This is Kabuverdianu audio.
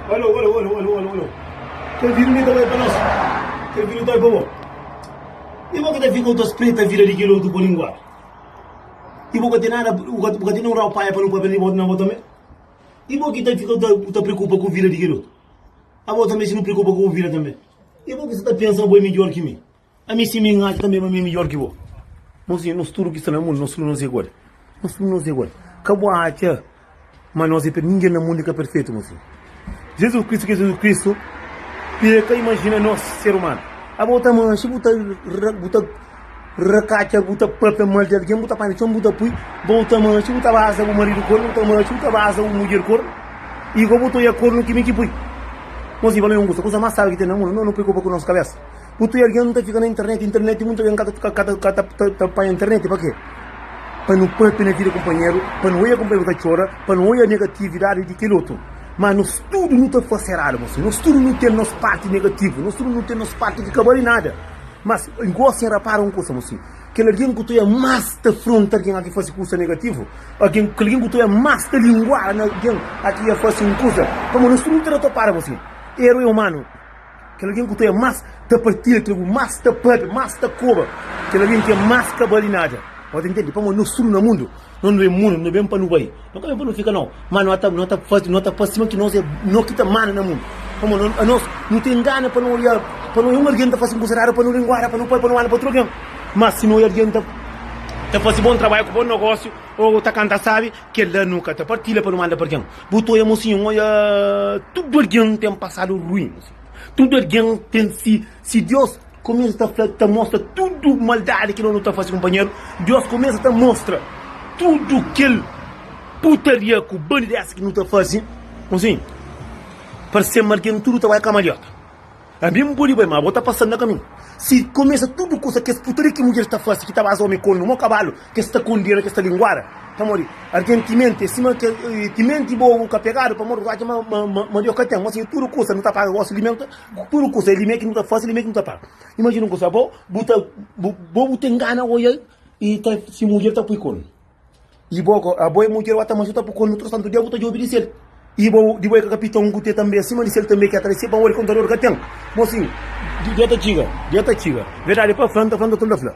Alo, alo, alo, alo, alo, alo. Kel vídiu li ta bai pa nos. Kel vídiu ta bai pa bo. I bo ki ta fika bu ta spreta vida di kel otu ku linguadu. I bo ka ten nada, bu ka, bu ka ten un rau paia pa nu papia li bo na bo tanbe. I bo ki ta fika bu ta preokupa ku vida di kel otu. Abo tanbe si nu preokupa ku bu vida tanbe. I bo ki sa ta pensa ma bo é midjor ki mi. Ami si mi N atxa tanbe ma mi é midjor ki bo. Nos, nos tudu ki sta na mundu, nos tudu nos é igual. Nos tudu nos é igual. Ka bu atxa ma nos é per, ningen na mundu é ka perfeitu, mosinhu. Jezus Kristu ki é Jezus Kristu, peka imajina nos ser umanu. Abo ta manxe, bu ta, bu ta rakatxa, bu ta papia mal di algen, bu ta panha txon, bu ta pui, bo ta manxe, bu ta baza bu maridu kornu, bu ta manxe, bu ta baza bu mudjer kornu, i go bu ta oia kornu ki mi ki pui. Mosinhu, fala-m un kusa, kusa mas sabi ki ten na mundu, no no preokupa ku nos kabesa. Otu algen ta fika na internet, internet munta algen ka ta ka ta ta panha internet pa ke? Pa nu papia na vida kunpanheru, pa nu oia kunpanheru ta txora, pa nu oia negatividadi di kel otu. Ma nos tudu nu ta fase eradu, mosi. Nos tudu nu ten nos parti negativu, nos tudu nu ten nos parti ki ka bali nada. Mas N gosta N rapara un kusa, mosi, kel algen ku ta oia mas ta fronta algen a ki fase kusa negativu, algen kel algen ku ta oia mas ta linguara na algen a ki ia fase un kusa, pamodi nos tudu nu ta da topada, mosi. Eru é umanu. Kel algen ku ta mas ta partilha, kel ku mas ta papia, mas ta koba, kel algen ki é mas ka bali nada. Bo ta intende? Pamodi nos tudu na mundu, no nu ben mundu, no ben pa nu bai. No ka ben pa nu fika nau, ma no ta no ta fasi, no ta fasi sima ki nos é no ki ta manda na mundu. Pamodi no anos no ten gana pa no oia, pa no oia un algen ta fasi un kusa eradu, pa no linguada, pa no pai, pa no manda pa utru algen. Ma si no oia algen ta ta fasi bon trabadju ku bon nogosiu, o ta kanta sabi, kel-la nu ka ta partilha pa nu manda pa algen. Bu ta oia mosinhu, N oia tudu algen ten pasadu ruin. Tudu algen ten si si Deus kumesa ta fla ta mostra tudu maldadi ki no ta fasi kunpanheru, Deus kumesa ta mostra tudu kel putaria ku bandidesa ki nu ta fasi, mosinhu, parse ma algen tudu ta bai kamaliota. Ami N pode bai, ma bo ta pasa-m na kaminhu. Si kumesa tudu kusa, kes putaria ki mudjeris ta fase, ki ta baza omi kornu mo kabalu, kes ta kondena, kes ta linguara, pamodi algen ki menti é sima ke ki menti bo bu ka pegadu, pamodi bu atxa ma ma ma Deus ka ten. Gosi tudu kusa nu ta paga, gosi limenta tudu kusa, é lime ki nu ta fase, lime ki nu ta paga. Imajina un kusa, bo bu ta bo bu ten gana oja i ta si mudjer ta pui kornu. I bo go, abo é mudjer, wata mas bu ta pui kornu tudu santu dia, bu ta djobi di sel. I bo, di bo é ka kapiton ku te tanbe, sima di sel tanbe ki atra si pamodi kontador ka ten. Mosinhu, dia ta txiga, dia ta txiga. Verdadi pa fla, N ta fla, N ta torna fla.